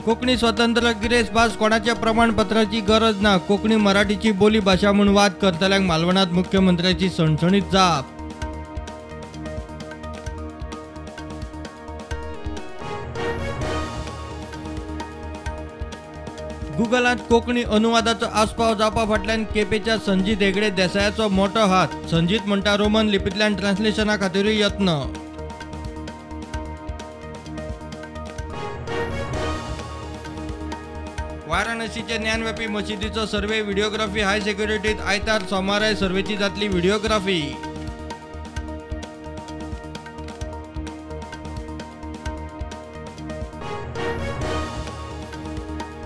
कोंकणी स्वतंत्र गिरेस भास कोणाच्या प्रमाणपत्राची गरज ना. कोंकणी मराठीची बोली भाशा म्हूण वाद करतल्यांक मालवणांत मुख्यमंत्र्याची सणसणीत जाप. गुगलांत कोंकणी अनुवादाचो आस्पाव जावपा फाटल्यान केपेंच्या संजीत हेगडे देसायाचो मोटो हात. संजीत म्हणटा रोमन लिपींतल्यान ट्रान्सलेशना खातीरूय यत्न. वाराणसीचे ज्ञानव्यापी मशिदीचो सर्वे व्हिडिओग्राफी हाय सेक्युरिटीत आयतार सोमाराय सर्वेची जातली व्हिडिओग्राफी.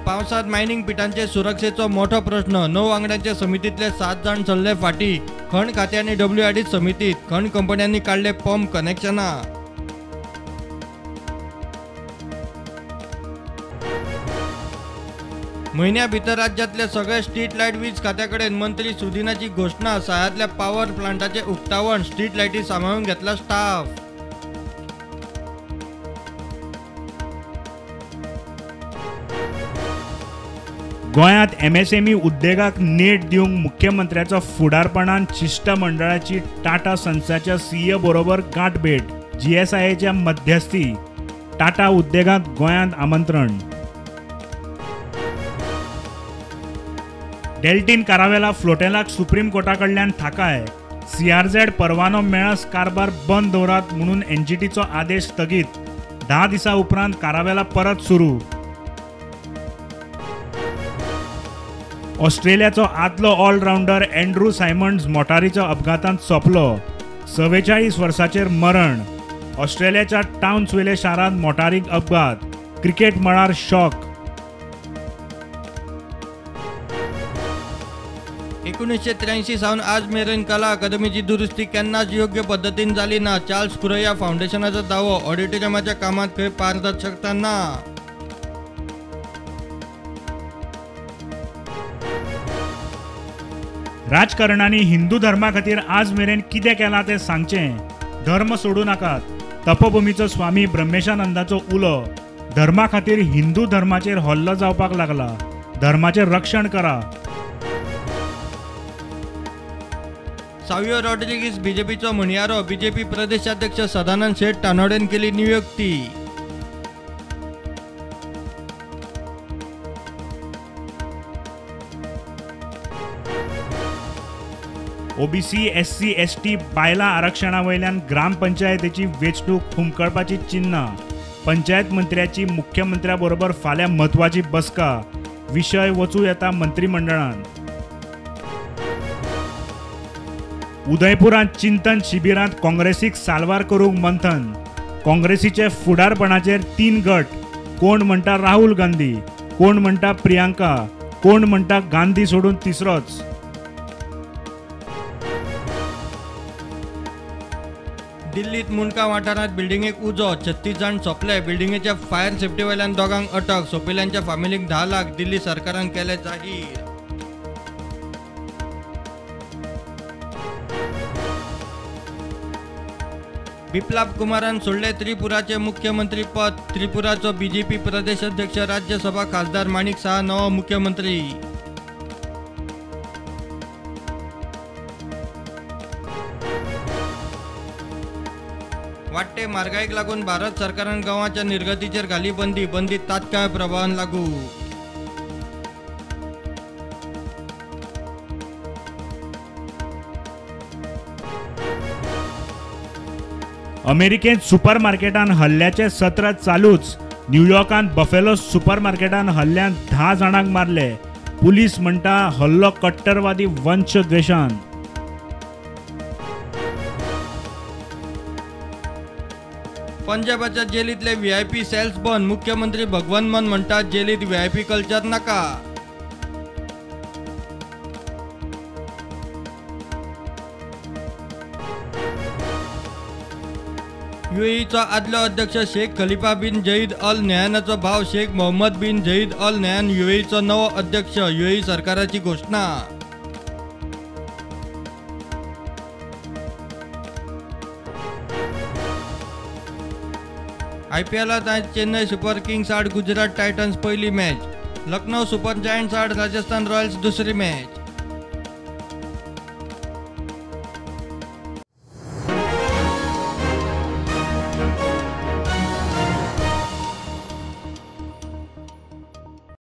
पावसात मायनिंग पिटांचे सुरक्षेचो मोठो प्रश्न. 9 वांगड्यांच्या समितीतले 7 जाण सरले फाटी. खण खाते आनी डब्ल्यूआरडी समितीत खण कंपन्यांनी काडले पंप कनेक्शनां. म्हयन्या भितर राज्यांतले सगळे स्ट्रीट लायट वीज खात्या कडेन मंत्री सुदिनाची घोशणा. सायांतल्या पावर प्लांटाचें उक्तावण. स्ट्रीट लायटी सांबाळून घेतला स्टाफ. गोंयांत एमएसएमई उद्देगाक नेट दिवंक मुख्यमंत्र्याच्या फुडारपणान शिश्टमंडळाची टाटा संस्थाच्या सीईओ बरोबर गांठभेट. जीएसआयएच्या मध्यस्थी टाटा उद्देगांत गोंयांत आमंत्रण. डेल्टीन कारावेला फ्लोटेलाक सुप्रीम कोर्टा कडल्यान थाकाय. सीआरझेड परवानो मेळस कारभार बंद दवरात म्हणून एनजीटीचो आदेश स्थगीत. 10 दिसां उपरांत कारावेला परत सुरू. ऑस्ट्रेलियाचो आदलो ऑलरावंडर एंड्रू सायमंड्स मोटारीच्या अपघातांत सोंपलो. 44 वर्सांचेर मरण. ऑस्ट्रेलियाच्या टाउन्सविले शारांत मोटारीक अपघात. क्रिकेट मळार शॉक. 1983 सावन आज मेरेन कला अकादमीची दुरुस्ती केन्नाच योग्य पद्दतीन जाली ना. चार्ल्स कुरैया फावंडेशनाचो दावो. ऑडिटोरियमाच्या कामांत खंय पारदर्शकता ना. राजकारण्यांनी हिंदू धर्मा खातीर आज मेरेन कितें केलां तें सांगचें. धर्म सोडूं नाकात. तपोभूमीचो स्वामी ब्रह्मेशानंदाचो उलो. धर्मा खातीर हिंदू धर्माचेर हल्लो जावपाक लागला. धर्माचें रक्षण करा. सावियो रॉड्रिगीस बीजेपीचो म्हणयारो. बीजेपी प्रदेशाध्यक्ष सदानंद शेट तानोडेन केली नियुक्ती. ओबीसी एससी एसटी बायलां आरक्षणा वयल्यान ग्रामपंचायतीची वेंचणूक हुमकळपाची चिन्हां. पंचायत मंत्र्याची मुख्यमंत्र्या बरोबर फाल्यां म्हत्वाची बसका. विशय वचूं येता मंत्रिमंडळान. उदयपुरांत चिंतन शिबिरांत काँग्रेसीक साल्वार करूंक मंथन. काँग्रेसीचे फुडारपणाचेर 3 गट. कोण म्हणटा राहुल गांधी, कोण म्हणटा प्रियांका, कोण म्हणटा गांधी सोडून तिसरोच. दिल्लीत मुंडका वाठारांत बिल्डिंगेक उजो. 36 जाण सोंपले. बिल्डिंगेच्या फायर सेफ्टी वयल्यान दोगांक अटक. सोंपिल्ल्यांच्या फामिलीक 10 लाख दिल्ली सरकारान केले जाहीर. बिप्लाब कुमारान सोडले त्रिपुराचे मुख्यमंत्री पद. त्रिपुराचो बीजेपी प्रदेश अध्यक्ष राज्यसभा खासदार माणिक साहा नवो मुख्यमंत्री. वाडटे म्हारगायेक लागून भारत सरकारान गंवाच्या निर्गतीचेर घाली बंदी. बंदी तात्काळ प्रभावान लागू. अमेरिकेंत सुपरमार्केटान हल्ल्याचे सत्र चालूच. न्यूयॉर्कांत बफेलो सुपरमार्केटान हल्ल्यांत 10 जाणांक मारले. पुलीस म्हणटा हल्लो कट्टरवादी वंशद्वेशान. पंजाबाच्या जेलींतले व्हीआयपी सेल्स बंद. मुख्यमंत्री भगवंत मान म्हणटात जेलीत व्हीआयपी कल्चर नाका. यूएईचो आदलो अध्यक्ष Sheikh Khalifa bin Zayed Al नह्यानाचो भाव Sheikh Mohammed bin Zayed Al Nahyan यूएईचो नवो अध्यक्ष. यूएई सरकाराची घोशणा. आयपीएलांत आयज चेन्नय सुपर किंग्स आड गुजरात टायटन्स पयली मॅच. लखनौ सुपर जायंट्स आड राजस्थान रॉयल्स दुसरी मॅच.